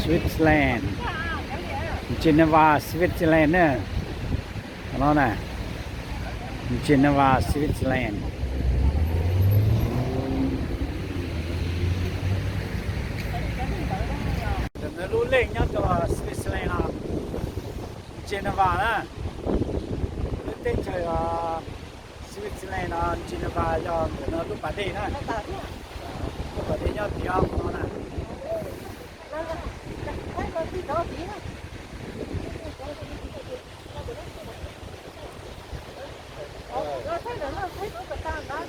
Switzerland, Geneva, Switzerland na. Qhov no na, Geneva, Switzerland. Ntawm nws lub lej nyob rau Switzerland no, Geneva na. Lub teb chaws Switzerland no, Geneva yog ntawm no lub pas dej na. Lub pas dej nyob tim no na.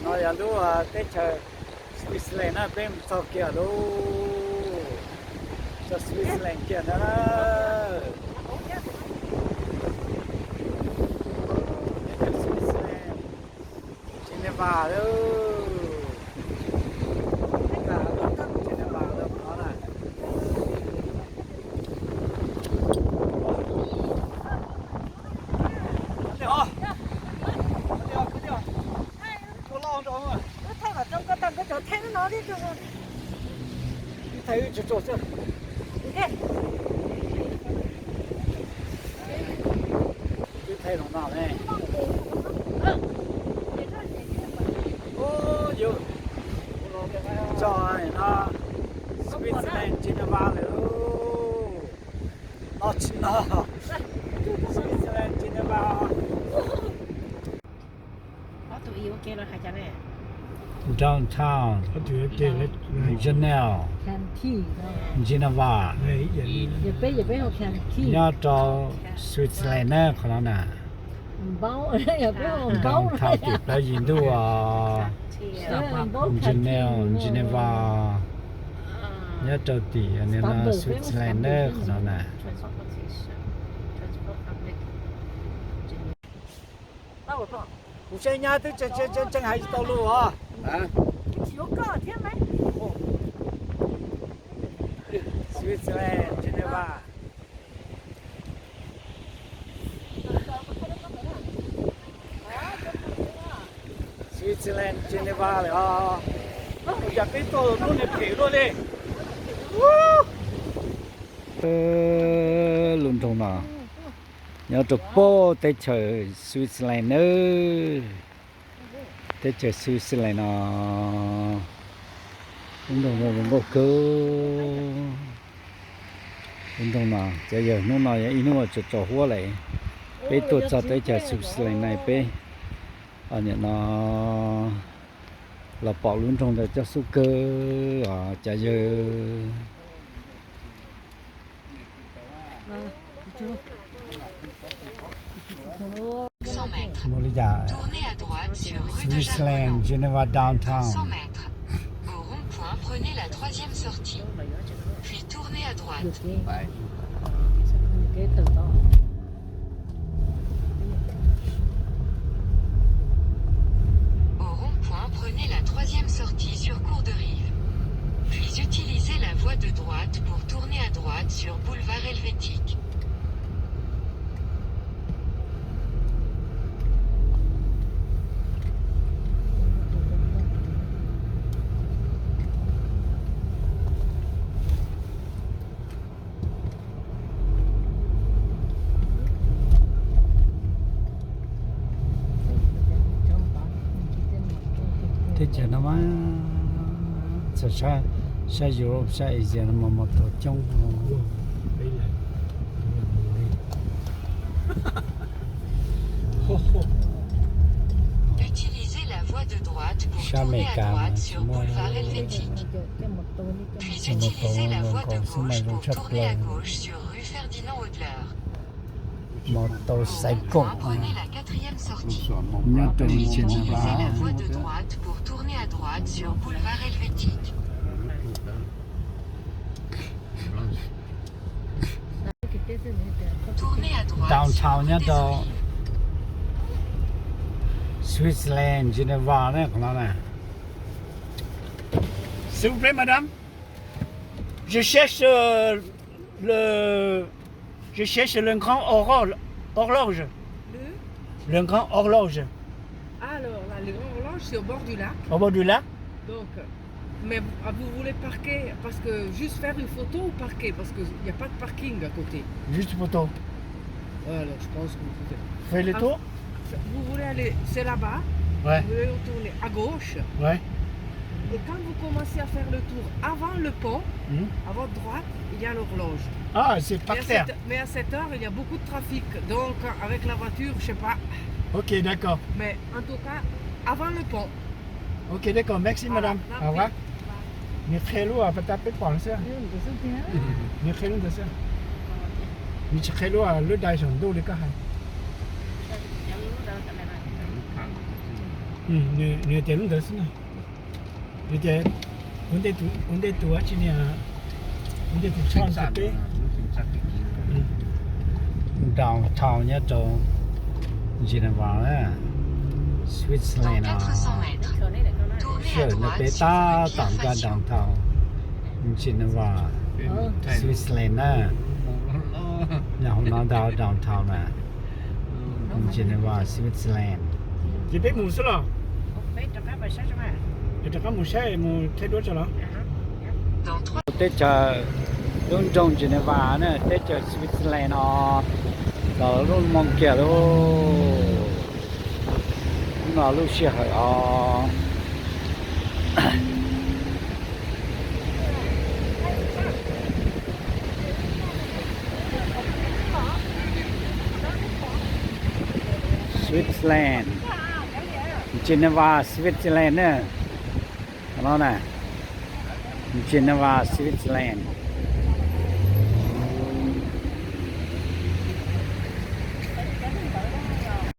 No yog lub teb chaws Switzerland na, peb mus txog kiag lub, txog Switzerland kiag na. Switzerland, Geneva lawm. Geneva lawm no na. Twb thaij no ne. Yus txog no, Switzerland Geneva lawm. No tsis no, Switzerland Geneva. Downtown Geneva, Geneva, nyob rau Switzerland na qhov no na. Downtown tim plawv yim ntuj os. Geneva, Geneva, nyob rau tim Switzerland na qhov no na. Kuv saib nyab twb tseem hais tsis tau lus os. Switzerland Geneva. Switzerland Geneva lawm os. Ua cas peb tuaj hnub no phem luaj li. Lub nroog no nyob rau pem teb chaws Switzerland nawb. Teb chaws Switzerland no lub nroog zoo nkauj kawg. Lub nroog no cov yawg hnub no yog ib hnub uas tsaus tsaus huab lawm. Peb tuaj txog teb chaws Switzerland na peb nim no los pom lub nroog ntawd coj xub kawg os cov yawg. Mus li cas? Switzerland, Geneva downtown. Au rond-point, prenez la troisième sortie, puis tournez à droite. Au rond-point, prenez la troisième sortie sur cours de rive. Puis utilisez la voie de droite pour tourner à droite sur boulevard Helvétique. Teb chaws no mas txawm sab Europe sab Asia no mas mus tau coob. Sab Amelikas mas tsis muaj, ces mus tau zoo nkaus xwb mas zoo tshaj plaws. Mus tau xaiv koom. Nyob rau Geneva. Downtown nyob rau Switzerland, Geneva ne qhov no na. S'il vous plaît, madame, je cherche, euh, le, je cherche le grand horlo-, horloge. Le grand horloge. Alors, là, le grand horloge, c'est au bord du lac. Au bord du lac. Donc, Mais vous, ah, vous voulez parquer, parce que juste faire une photo ou parquer, parce qu'il n'y a pas de parking à côté. Juste photo. Alors, je pense que vous pouvez. Fais le tour. Ah, vous voulez aller, c'est là-bas. Ouais. Vous voulez retourner à gauche. Ouais. Et quand vous commencez à faire le tour avant le pont, hmm, à votre droite, il y a l'horloge. Ah, c'est pas clair. Mais à cette, mais à cette heure, il y a beaucoup de trafic. Donc, avec la voiture, je sais pas. Ok, d'accord. Mais en tout cas, avant le pont. Ok, d'accord. Merci, madame. Au revoir. Nws qhia lub pas tas peb pom xwb. Nws qhia lub ntawd xwb. Nws tsis qhia lub, lub dai saum ntuj li koj hais. Nws tias lub ntawd xwb na. Nws tias ua ntej tus dab tsi ni, ua ntej tus tshoj ntawd peb. Downtown nyob rau Geneva, Switzerland no. Sij hawm no peb tab tom nkag downtown Geneva, Switzerland na. Nyob hauv no ntag downtown na. Geneva, Switzerland. Ces peb mus xwb los? Peb rov qab mus saib, mus thaij duab tso los? Teb chaws, lub nroog Geneva na, teb chaws Switzerland no, los lub moo kiag lauj. Hnub no lub sij hawm os. Switzerland, Geneva, Switzerland na. No na, Geneva, Switzerland.